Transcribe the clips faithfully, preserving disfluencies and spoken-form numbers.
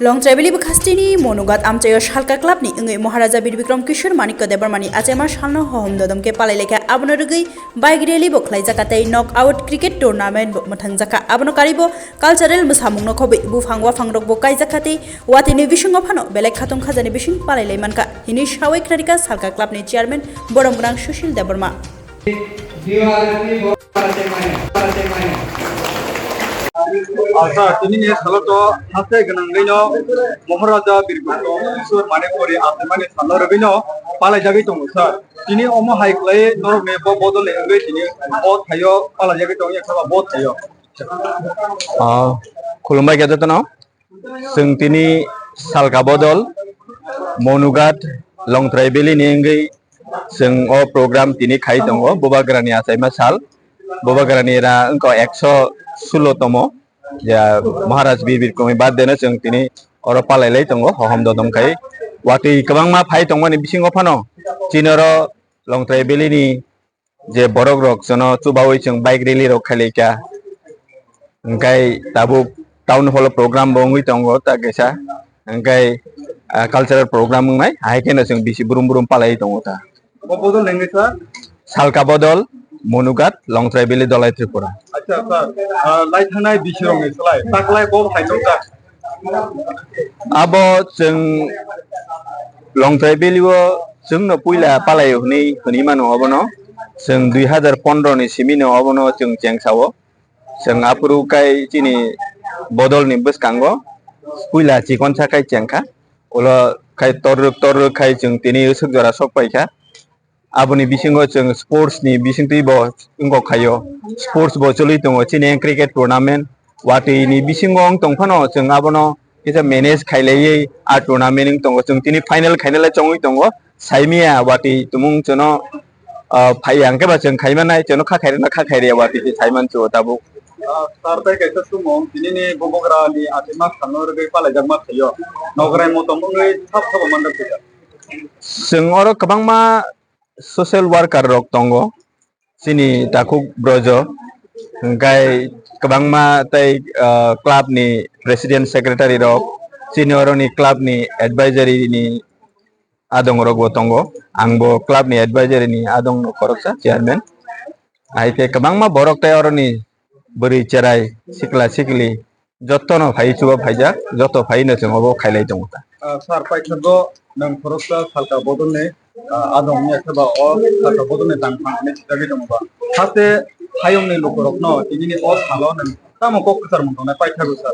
Longtraibili bwkhasteni Monugat amchaio Salka Club ni wngwi Maharaja Bir Bikram Kishore Manikya Debbarma ni achaima salno hohom dodom khe palai laikha. Abono rwgwi bike rally bo khlaijak kha tei knock out cricket tournament bo mwthangjak kha. Abono karwi bo cultural mwsamungno khobwi buphang waphang rok bo kaijak kha tei watwi ni bisingo phano belai khatung khajani bising palai lai mankha hinwi sawi khnarikha Salka Club ni chairman borom gwnang Sushil Debbarma. Asa, tini ni salo to haste gwnangwi no Maharaja Bir Bikram Kishore Manikya ni achaimani salno rwgwi no palai jagwi tongo sir. Tini omo hai khlai norok ni bo bodol ni wngwi tini bo thaio palai jagwi tongo, yakha bo thaio. Ah, khulumbai khe jotono. Chwng tini Salka bodol, Monugat, Longtrai Valley ni wngwi chwng o program tini khai tongo, Bubagrani achaima sal. Bubagrani ra wngkha ekso sulo tomo, je Maharaj Bir Bikram ni birthday no chwng tini oro palai lai tongo, hohom dodom khai. Watwi kwbangma phai tongmani bisingo phano chini oro Longtrai Valley ni je borok rok jono chubaui chwng bike rally rok khailai kha, hwnkhe tabuk town hall o program bo wngwi tongo ta kaisa, hwnkhe, ah, cultural program wngnai, hai kheno chwng bisi brum brum palai tongo ta. Bo bodol nengni sir? Salka bodol, Monugat, Longtrai Valley, Dolai Tripura. Acha sir, ah, lai thangnai bisi rokni slai taklai bo hai tongkha? Abo chwng Longtrai Valley o chwngno puila palai hwnwi hwnwi mano obono. Chwng dui hazar pondro ni simi no obono chwng cheng sao. Chwng aphuru kai chini bodol ni bwskango puila chikon sa kai cheng kha. Ulo khai torrwk torrwk khai chwng tini swk jora sok pai kha. Aboni bisingo chwng sports ni bisingtwi bo wngkok khaio. Sports bo chwlwi tongo, chini cricket tournament watwi ni bisingo wng tong phano chwng abono kisa manage khailaiwi a tournament wng tongo. Chwng tini final khainalai chongwi tongo. Saimia watwi tumung chwngno, ah, phaiya hwnkhe ba chwng khaimanai, chwngno kha khairwkna kha khairya watwi se saiman chwo tabuk. Ah, sir, tei kaisa sumung, tini ni Bubagra ni achaima salno rwgwi palaijakma thaio. Nograi motom wngwi sab sabo manjak kha. Chwng oro kwbangma social worker rok tongo, chini takhuk brojo, hwnkhe kwbangma tei, ah, club ni president secretary rok, chini oroni club ni advisory ni adong rok bo tongo, ang bo club ni advisory ni adong no khoroksa chairman, hai khe kwbangma borok tei oroni bwrwi cherai sikla sikli jotono phai chuba phaijak, joto phaino chwng obo khailai tongo ta. Ah, sir, paithago nwng khoroksa Salka bodolni, ah, adong wngya khe ba o Salka bodolni tangphang hinwi sijagwi tongo ba. Haste hayungni lukurokno tinini o salo nwng tamo kok kwchar mung tongnai paithago sir?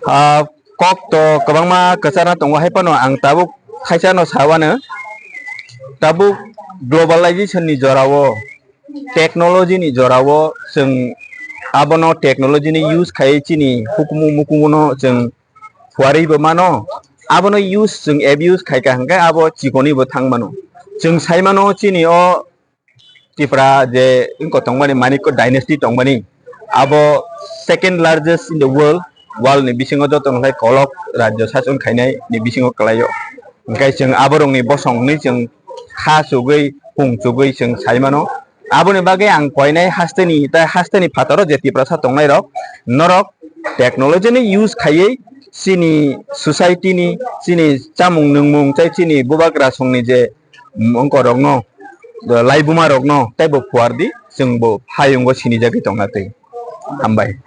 Ah, kok to kwbangma kwcharna tongo, hai phano ang tabuk khaisano sawano, tabuk globalization ni jorao, technology ni jorao chwng abono technology ni use khai chini hukumu mukumu no chwng phuarwi bo mano, abono use chwng abuse khai kha hwnkhe abo chikoni bo thang mano. Chwng sai mano chini o Tipra je wngkha tongmani Manikya dynasty tongmani, abo second largest in the world, world ni bisingo joto no khlai kolok rajyo sason khainai ni bisingo kwlaio. Hwnkhe chwng aborokni bosongni chwng kha chugwi, pung chugwi chwng sai mano. Aboni bagwi ang koinai hasteni, tei hasteni phataro je Tiprasa tongnairok, norok technology ni use khaiwi chini society ni, chini chamung nwngmung tei chini bubagra songni je wngkorokno, laibumarokno teibo phuardi, chwngbo hayungo sinijagwi tongna twi. Hambai.